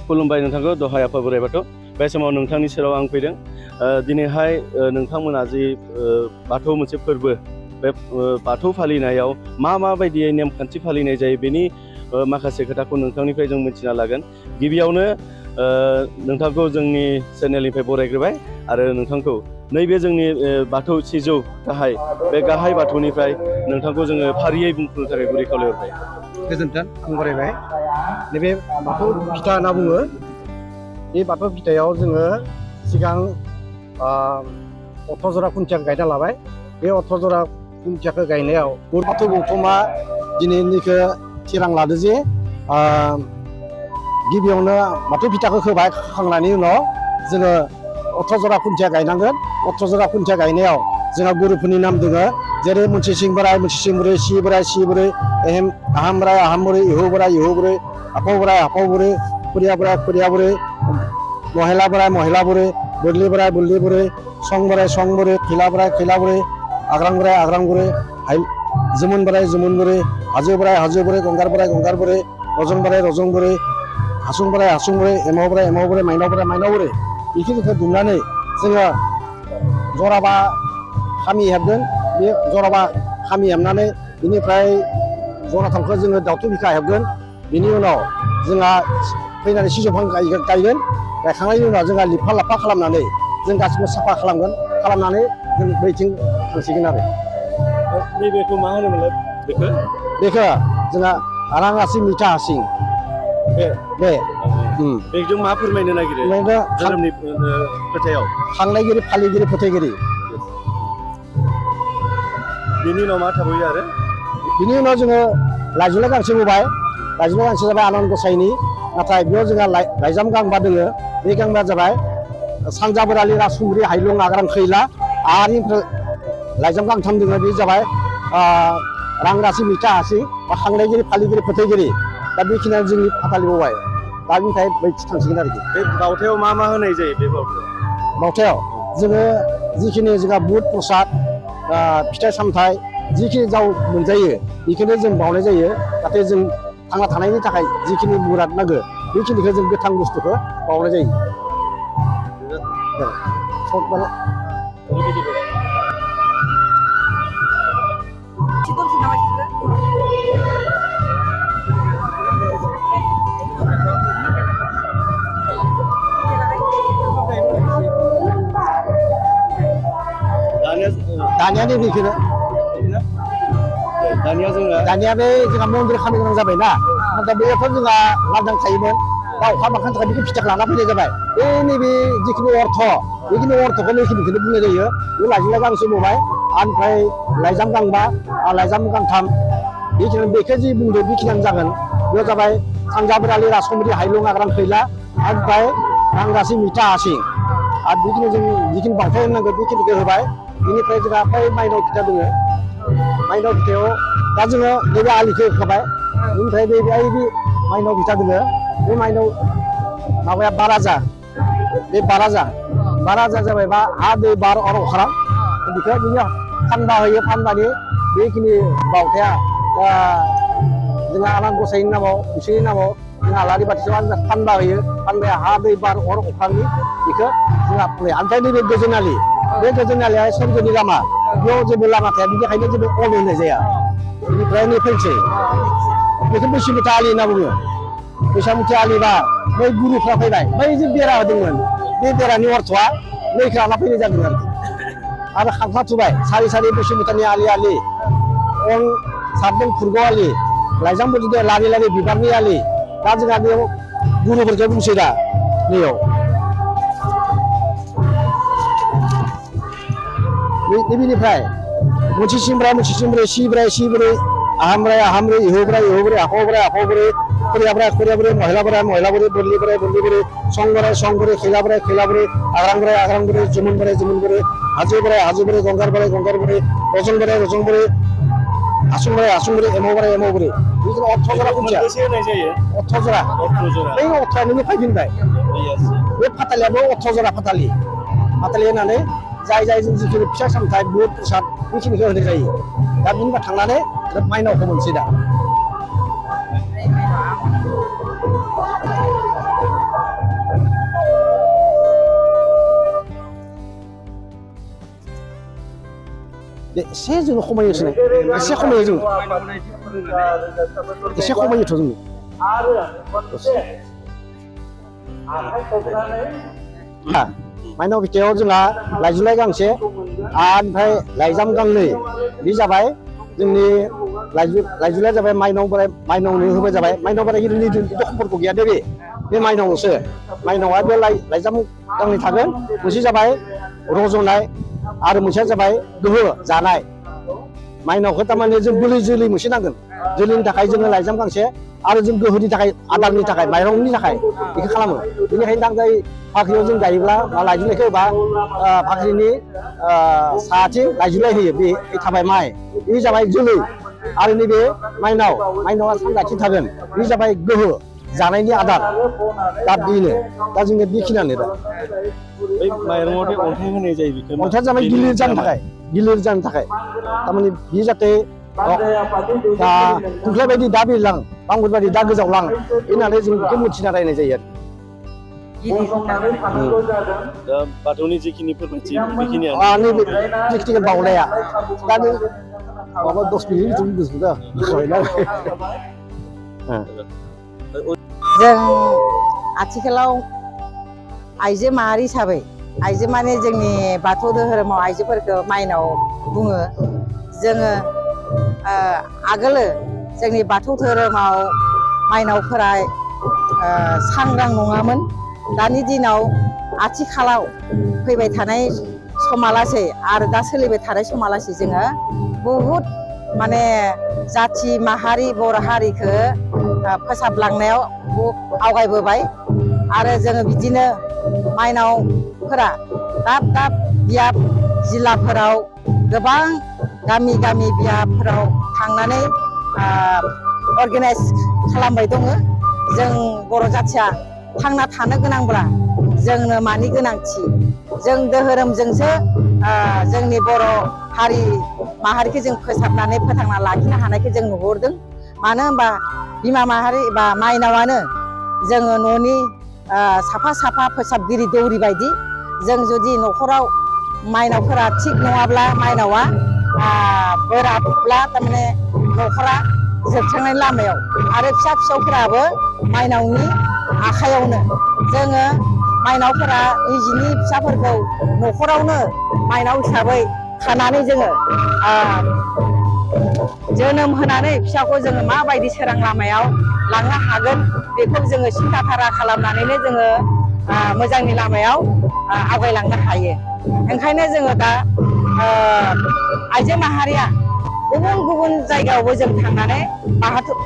खुलुमबाय नोंथांखौ दहाय आफा बोराइ बाथौ बे समाव नोंथांनि सेराव आं फैदों दिनैहाय नोंथांमोना जि बाथौ मोनसे फोरबो बे बाथौ फालिनायाव मा बायदियै नेमखान्थि फालिनाय जायो बेनि माखासे खोथाखौ नोंथांनिफ्राय जों मिथिना लागोन गिबियावनो नोंथांखौ जोंनि चेनेलनिफ्राय बरायग्रोबाय आरो नोंथांखौ नैबे जोंनि बाथौ सिजौ गाहाय बे गाहाय बाथौनिफ्राय नोंथांखौ जोङो फारियै बुंफुंनो थाखाय गुरै खावलायहरबाय गोजोन्थों आं बरायबाय नैबे बाथौ फिथा होनना बुङो बे बाथौ फिथायाव जोङो सिगां 18 जरा खुन्थिया गायना लाबाय बे 18 जरा खुन्थियाखौ गायनायाव बाथौ गौथुमा दिनैनिखौ थिरां लादो जे गिबियावनो बाथौ फिथाखौ होबाय होखांनायनि उनाव जोङो 18 जरा खुन्थिया गायनांगोन 18 जरा खुन्थिया गायनायाव जोंहा गुरुफोरनि नाम दङ जेरै मोनसे सिं बोराइ मोनसे सिं बुरै सि बोराइ सि बुरै आहाम बोराइ आहाम बुरै इहु बोराइ इहु बुरै आफाव बोराइ आफाव बुरै खुरिया बोराइ खुरिया बुरै महिला बोराइ महिला बुरै बोरलि बोराइ बोरलि बुरै सं बोराइ सं बुरै खैला बोराइ खैला बुरै आग्रां बोराइ आग्रां बुरै जोमोन बोराइ जोमोन बुरै हाजो बोराइ गंगार बुरै रजं बोराइ रजं बुरै हासुं बोराइ हासुं बुरै एमाव बुरै माइनाव बुरै बेखिनिखौ दुमनानै जोङो जराबा खामि हेबगोन बे जराबा खामि हेबनानै बेनिफ्राय जराथामखौ जोङो दाउथु बिखा हेबगोन बेनि उनाव जोंहा फैनानै सिजौ बिफां गायगोन गायखांनायनि उनाव जोंहा लिफा लाफा खालामनानै जों गासिबो साफा खालामनानै जों बैथिं थांसिगोन आरो नैबेखौ मा होनोमोनलाय बेखौ जोंहा राङासि मिथा हासिं बेजों मा फोरमायनो नागिरो धोरोमनि खोथायाव खांनायगिरि फालिगिरि फोथायगिरि बिनि उनाव मा थाबोयो आरो बिनि उनाव जोङो लाइजुलाइ गांसे होबाय लाइजुलाइ गांसे जाबाय आनान गसाइनि नाथाय बेयाव जोंहा लाइजाम गांबा दोङो बे गांबाया जाबाय सानजा बोरालि राजखुंग्रि हाइलं आग्रां खैला आरो लाइजाम गांथाम दोङो बे जाबाय रांगासि मिथा हासि बा खांनायगिरि फालिगिरि फोथायगिरि दा बेखिनियानो जोंनि फालिबावबाय दा बेनिफ्राय बैथि थांसिगोन आरोखि बे बावथायाव मा होनाय जायो बे बावथायाव जोङो जिखिनि जोंहा बुट प्रसाद फिथाइ सामथाइ जिखिनि जाव मोनजायो बेखौनो जों बावनाय जायो जाहाथे जों थांना थानायनि थाखाय जिखिनि मुराद नांगौ बेखिनिखौ जों गोथां बुस्थुखौ बावनाय जायो दानिया बे जोंहा मन्दिर खालामनो गोनां जाबायना नाथाय बेयावथ' जोंहा लांदां थायोमोन दा अखा बांखानि थाखाय बेखौ फिथाइखौ लाना फैनाय जाबाय बे नैबे जिखिनि अर्थ बेखिनि अर्थखौ बेखिनिखौनो बुंनाय जायो बे लाइजाम गांसे बबाय ओमफ्राय लाइजाम गांबा लाइजाम गांथाम बेखौ जि बुंदों बेखिनियानो जागोन बेयाव जाबाय सानजा बोरालि राजखुंग्रि हाइलं आग्रां खैला ओमफ्राय रांगासि मिथा हासिं आरो बेखिनि जों जिखिनि बावथाय होनांगौ बेखिनिखौ होबाय बेनिफ्राय जोंहा बै माइनाव फिथा दङ माइनाव फिथायाव दा जोङो नैबे आलिखौ होखाबाय बेनिफ्राय बे माइनाव फिथा दङ बे माइनाव माबाया बाराजा बे बाराजा जाबाय बा हा दै बार अर अख्रां बेखौ बिनि फानबा होयो फानबानि बेखिनि बावथाया जोंहा आनान गसाइनि नामाव बिसोरनि नामाव जोंहा आलारि बाथि फानबा होयो फानबाया हा दै बार अर अख्रांनि बेखौ जोंहा फुयो ओमफ्राय नैबे गोजोनालि बे गोजोनालिया सोरगोनि लामा बेयाव जेबो लामा थाया बेनिखायनो जेबो अन होनाय जाया बेनिफ्राय नै फैनोसै बेखौ बैसुमुथि आलि होनना बुङो बैसुमुथि आलिबा बै गुरुफ्रा फैबाय बै जे बेरा होदोंमोन बे बेरानि अर्थआ नैखौ लाना फैनाय जादों आरो खांख्ला थुबाय सारि सारि बैसुमुथिनि आलि अन सारदों खुरगौ आलि लाइजाम बुजुदों लारि लारि बिबारनि आलि दा जोंहा बेयाव गुरुफोरखौ बुंसै दा नैयाव बेनिफ्राय मोनसे सिमब्राय सि बोराइ आहाम बोराइ इहु बोराइ आफाव बोराइ खुरिया बोराइ महिला बोराइ बोरलि बोराइ सं बोराइ खैला बोराइ आग्रां बोराइ जोमोन बोराइ हाजो बोराइ गंगार बोराइ रजं बोराइ हासुं बोराइ एमाव बोराइ बिदिनो 18 जरा खुन्थिया 18 जरा बै 18 फैफिनबाय बे फाथालियाबो 18 जरा फाथालि होनानै जाय जों जिखिनि फिथाइ सामथाइ बुट प्रसाद बेखिनिखौ होनाय जायो दा बिनिफ्राय थांनानै माइनावखौ मोनसै दा एसे जों खमायोसो एसे खमायो जों एसे खमायोथ' जों माइनाव फिथाइयाव जोंहा लाइजुलाइ गांसे ओमफ्राय लाइजाम गांनै बे जाबाय जोंनि लाइजुलाइया जाबाय माइनावनो होबाय जाबाय माइनाव बोरायगिरिनि सम्पर्क गैया दे बे माइनावसो माइनावा बे लाइजाम गांनै थागोन मोनसे जाबाय रज'नाय आरो मोनसेया जाबाय गोहो जानाय माइनावखौ थारमाने जों बोलै जोलै मोनसे नांगोन जोलैनि थाखाय जोङो लाइजाम गांसे आरो जों गोहोनि थाखाय आदारनि थाखाय माइरंनि थाखाय बेखौ खालामो बेनिखायनो दा जाय फाख्रियाव जों गायोब्ला लाइजुलाइखौ होबा फाख्रिनि साहाथिं लाइजुलाइ होयो बे थाबाय माइ बे जाबाय जोलै आरो नैबे माइनावा सानजाथिं थागोन बे जाबाय गोहो जानायनि आदार दा बेनो दा जोङो बेखिनियानो दा माइरंआव अन्थाइ होनाय जायो बेखौ अन्थाइया जाबाय गिलिर जानो थाखाय थारमाने बे जाहाथे दा खुंख्लाय बायदि दा बिरलां बांगुर बायदि दा गोजावलां होननानै जों बेखौ मिथिना रायनाय जायो आरो दा बाथौनि जिखिनि फोरमायथि बेखिनिया नैबे जिखिनि बावलाया दा नों माबा 10 मिनिट बुंदों दा जों आथिखालाव आइजो माहारि हिसाबै आइजो माने जोंनि बाथौ धोरोमाव आइजोफोरखौ माइनाव बुङो जोङो आगोलो जोंनि बाथौ धोरोमाव माइनावफोरा सांग्रां नङामोन दानि दिनाव आथिखालाव फैबाय थानाय समालासै आरो दा सोलिबाय थानाय समालासै जोङो बहुद माने जाथि माहारि बर' हारिखौ फोसाबलांनायाव आवगायबोबाय आरो जोङो बिदिनो माइनावफोरा दाब दाब बियाब जिल्लाफोराव गोबां गामि गामि बियाबफोराव थांनानै अर्गानाइज खालामबाय दङ जों बर' जाथिया थांना थानो गोनांब्ला जोंनो मानि गोनांथि जों धोरोमजोंसो जोंनि बर' हारि माहारिखौ जों फोसाबनानै फोथांना लाखिनो हानायखौ जों नुहुरदों मानो होनबा बिमा माहारि बा माइनावानो जोङो न'नि साफा साफा फोसाबगिरि दौरि बायदि जों जुदि न'खराव माइनावफोरा थिग नङाब्ला माइनावा बोराबब्ला थारमाने न'खरा जोबस्रांनायनि लामायाव आरो फिसा फिसौफोराबो माइनावनि आखायावनो जोङो माइनावफोरा निजिनि फिसाफोरखौ न'खरावनो माइनाव हिसाबै खानानै जोङो जोनोम होनानै फिसाखौ जोङो माबायदि सोरां लामायाव लांनो हागोन बेखौ जोङो सिन्था धारा खालामनानैनो जोङो मोजांनि लामायाव आवगायलांनो हायो ओंखायनो जोङो दा आइजो माहारिया गुबुन गुबुन जायगायावबो जों थांनानै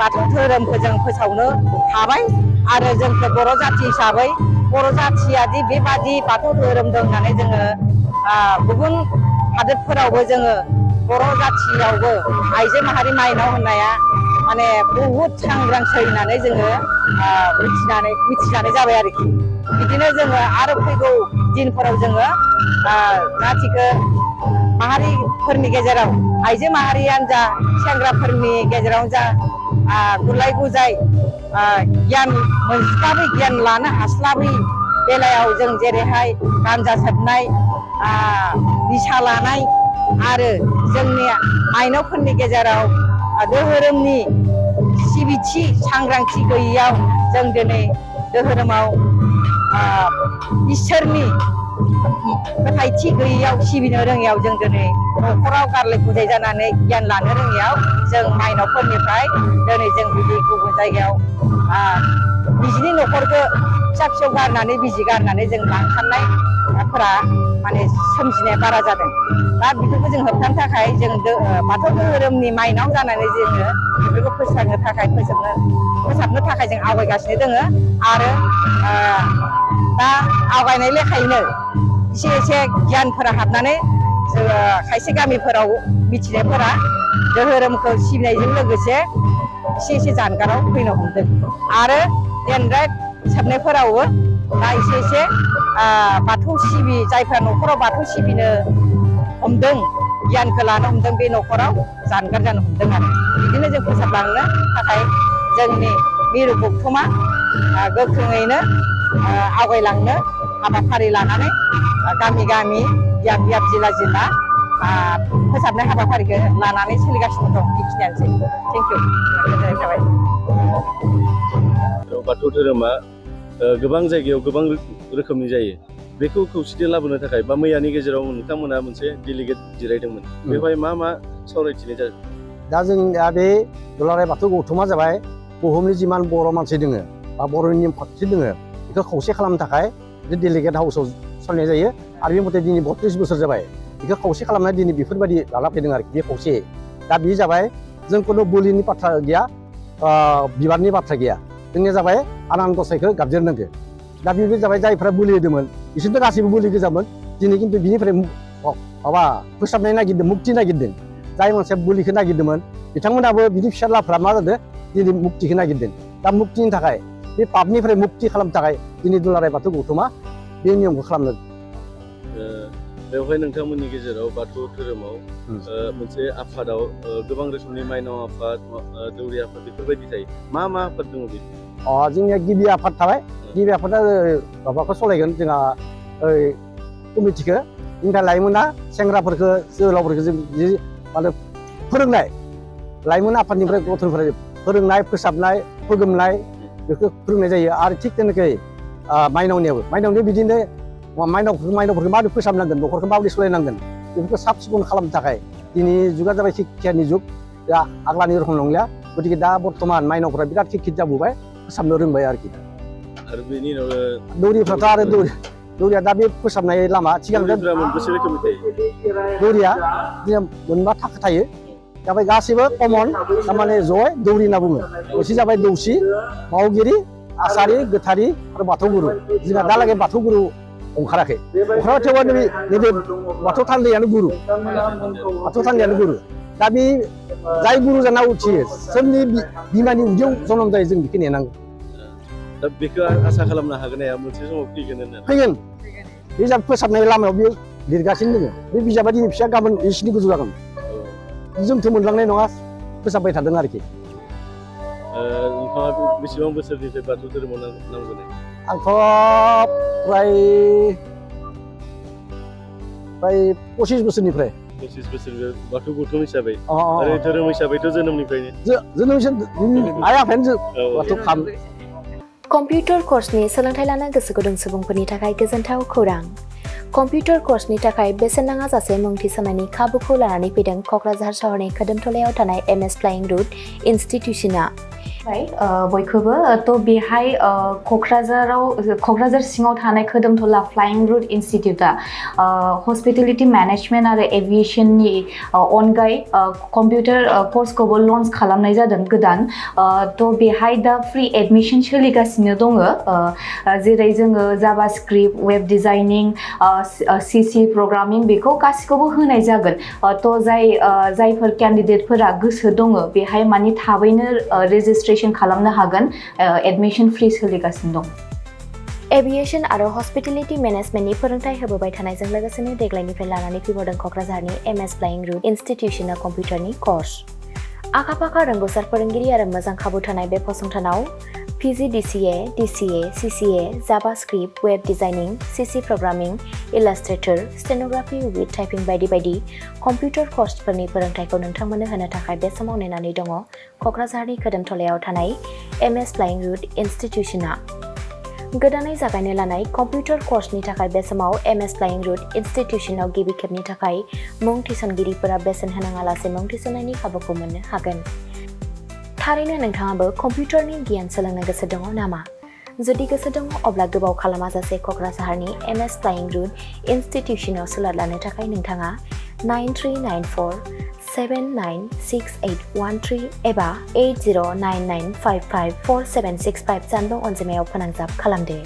बाथौ धोरोमखौ जों फोसावनो हाबाय आरो जोंखौ बर' जाथि हिसाबै बर' जाथियादि बेबादि बाथौ धोरोम दं होननानै जोङो गुबुन हादोरफोरावबो जोङो बर' जाथियावबो आइजो माहारि माइनाव होननाया माने बहुद सांग्रांसै होननानै जोङो मिथिजानाय जाबाय आरोखि बिदिनो जोङो आरो फैगौ दिनफोराव जोङो जाथिखौ माहारिफोरनि गेजेराव आइजो माहारियानो जा सेंग्राफोरनि गेजेरावनो जा गुलाय गुजाय गियान मोनस्लाबै गियान लानो हास्लाबै बेलायाव जों जेरैहाय गान्जा सोबनाय निसा लानाय आरो जोंनि माइनावफोरनि गेजेराव धोरोमनि सिबिथि सांग्रांथि गैयैयाव जों दिनै धोरोमाव इसोरनि फोथायथि गैयैयाव सिबिनो रोङियाव जों दिनै न'खराव गारलाय गुजाय जानानै गियान लानो रोङियाव जों माइनावफोरनिफ्राय दिनै जों बिदि गुबुन जायगायाव निजिनि न'खरखौ फिसा फिसौ गारनानै बिजि गारनानै जों लांखारनायफोरा माने सोमजिनाया बारा जादों दा बेफोरखौ जों होबथानो थाखाय जों बाथौ धोरोमनि माइनाव जानानै जोङो बेफोरखौ फोसाबनो थाखाय जों आवगायगासिनो दोङो आरो दा आवगायनाय लेखायैनो एसे गियानफोरा हाबनानै जोङो खायसे गामिफोराव मिथिनायफोरा धोरोमखौ सिबिनायजों लोगोसे एसे जानगाराव फैनो हमदों आरो देनद्राय सोबनायफोरावबो दा एसे बाथौ जायफ्रा न'खराव बाथौ सिबिनो हमदों गियानखौ लानो हमदों बे न'खराव जानगार जानो हमदों आरो बिदिनो जों फोसाबलांनो थाखाय जोंनि मिरु गौथुमा गोख्रोङैनो आवगायलांनो हाबाफारि लानानै गामि गामि बियाब जिल्ला फोसाबनाय हाबाफारिखौ लानानै सोलिगासिनो दं बेखिनियानोसै थेंक इउ गोजोननाय थाबाय बाथौ धोरोमा गोबां जायगायाव गोबां रोखोमनि जायो बेखौ खौसेथि लाबोनो थाखाय बा मैयानि गेजेराव नोंथांमोना मोनसे डेलिगेट जिरायदोंमोन बेवहाय मा सावरायथिनाय जादों दा जोंनिया बे दुलाराय बाथौ गौथुमा जाबाय बुहुमनि जिमान बर' मानसि दोङो बा बर'नि नेमखान्थि दोङो बेखौ खौसे खालामनो थाखाय बे डेलिगेट हाउसाव सोलिनाय जायो आरो बे मथे दिनै 32 बोसोर जाबाय बेखौ खौसे खालामनाय दिनै बेफोरबायदि लाना फैदों आरोखि बे खौसे दा बे जाबाय जों खुनु बोलिनि बाथ्रा गैया बिबारनि बाथ्रा गैया जोंनिया जाबाय आनान गसाइखौ गाबज्रिनांगौ दा बेबो जाबाय जायफ्रा बोलि होदोंमोन बिसोरथ' गासैबो बोलि गोजामोन दिनै खिन्थु बिनिफ्राय माबा फोसाबनाय नागिरदों मुक्ति नागिरदों जाय मानसिया बोलिखौ नागिरदोंमोन बिथांमोनाबो बिनि फिसालाफ्रा मा जादों दिनै मुक्तिखौ नागिरदों दा मुक्तिनि थाखाय बे पापनिफ्राय मुक्ति खालामनो थाखाय दिनै दुलाराय बाथौ गौथुमा बे नियमखौ खालामदों बेवहाय नोंथांमोननि गेजेराव बाथौ धोरोमाव मोनसे आफादाव गोबां रोखोमनि माइनाव आफाद दौरि आफाद बेफोरबायदि थायो मा आफाद दङ बे जोंनिया गिबि आफाद थाबाय गिबि आफादा माबाखौ सालायगोन जोंहा कमिटिखौ जोंहा लाइमोना सेंग्राफोरखौ जोहोलावफोरखौ जों माने फोरोंनाय लाइमोन आफादनिफ्राय गथ'निफ्राय फोरोंनाय फोसाबनाय फोगोमनाय बेखौ फोरोंनाय जायो आरो थिग তেনেकै माइनावनियाबो बिदिनो माइनावफोरखौ माबोरै फोसाबनांगोन न'खरखौ माबोरै सालायनांगोन बेफोरखौ साब सिखोन खालामनो थाखाय दिनै जुगा जाबाय शिक्षानि जुग दा आग्लानि रखम नंलिया गतिके दा बर्तमान माइनावफोरा बिराद शिक्षित जाबोबाय फोसाबनो रोंबाय आरोखि आरो बेनि उनाव दौरिफ्राथ' आरो दौरिया दा बे फोसाबनाय लामा सिगां मोनबेसे रोखोमनि थायो दौरिया मोनबा थाखो थायो जाबाय गासैबो कमन थारमाने जय दौरि होनना बुङो मोनसे जाबाय दौसि मावगिरि आसारि गोथारि आरो बाथौ गुरु जोंहा दालागै बाथौ गुरु ओंखाराखै थेवबो नैबे बाथौ थान्दैयानो गुरु दा बे जाय गुरु जाना उथियो सोरनि बिमानि उदैयाव जोनोम जायो जों बेखौ नेनांगौ दा बेखौ आसा खालामनो हागोन मोनसे समाव फैगोन बिजाब फोसाबनाय लामायाव बेयो लिरगासिनो दङ बे बिजाबा दिनै फिसा गाबोन इसिनि गोजौ जागोन जोंथ' मोनलांनाय नङा फोसाबबाय थादों आरोखि नोंथाङा बेसेबां बोसोरनिफ्राय बाथौ धोरोमाव नांबोनाय आंथ' प्राय 25 बोसोरनिफ्राय 25 बोसोर बाथौ गौथुम हिसाबै आरो धोरोम हिसाबैथ' जोनोमनिफ्रायनो आइ आफायानो बाथौ खालामो कम्पिउटार कर्सनि सोलोंथाइ लानो गोसो गुदुं सुबुंफोरनि थाखाय गोजोनथाव खौरां कम्पिउटार कर्सनि थाखाय बेसेन नाङा जासे मुं थिसननायनि खाबुखौ लानानै फैदों क'क्राझार सहरनि खोदोमथलायाव थानाय MS फ्लाइं रुट इनस्टिट्यूशना बयखौबो थ' बेहाय क'क्राझार सिङाव थानाय खोदोमथला फ्लाइं रुट इनस्टिट्यूटा हस्पिटेलिटी मेनेजमेन्ट आरो एभिएशननि अनगायै कम्पिउटार कर्सखौबो लन्च खालामनाय जादों गोदान थ' बेहाय दा फ्रि एडमिशन सोलिगासिनो दङ जेरै जोङो जाभास्क्रिप्ट वेब डिजाइनिं CC प्रोग्रामिं बेखौ गासिखौबो होनाय जागोन थ' जायफोर केन्डिडेटफोरा गोसो दङ बेहाय माने थाबैनो रेजिस्ट्रेशन खालामनो हागोन एडमिशन फ्रि सोलिगासिनो दं एभिएशन आरो हस्पिटेलिटी मेनेजमेन्टनि फोरोंथाय होबोबाय थानायजों लोगोसेनो देग्लायनिफ्राय लानानै फैबावदों क'क्राझारनि MS फ्लाइं रुट इनस्टिट्यूशना कम्पिउटारनि कर्स आखा-फाखा रोंगौसार फोरोंगिरि आरो मोजां खाबु थानाय बे फसंथानाव PGDCA, DCA, CCA, JavaScript, web designing, CC programming, illustrator, stenography with typing बायदि कम्पिउटार कर्सफोरनि फोरोंथायखौ नोंथांमोननो होनो थाखाय बे समाव नेनानै दङ क'क्राझारनि खोदोमथलायाव थानाय MS फ्लाइं रुट इनस्टिट्यूशना गोदानै जागायनो लानाय कम्पिउटार कर्सनि थाखाय बे समाव MS फ्लाइं रुट इनस्टिट्यूशनाव गिबि खेबनि थाखाय मुं थिसनगिरिफोरा बेसेन होनाङालासे मुं थिसननायनि खाबुखौ मोननो हागोन थारैनो नोंथाङाबो कम्पिउटारनि गियान सोलोंनो गोसो दङ नामा जुदि गोसो दङ अब्ला गोबाव खालामाजासे क'क्राझारनि MS फ्लाइं रुट इनस्टिट्यूशनाव सोलों लानो थाखाय नोंथाङा 9394796813 एबा 8099554765 जानबुं अनजिमायाव फोनांजाब खालामदो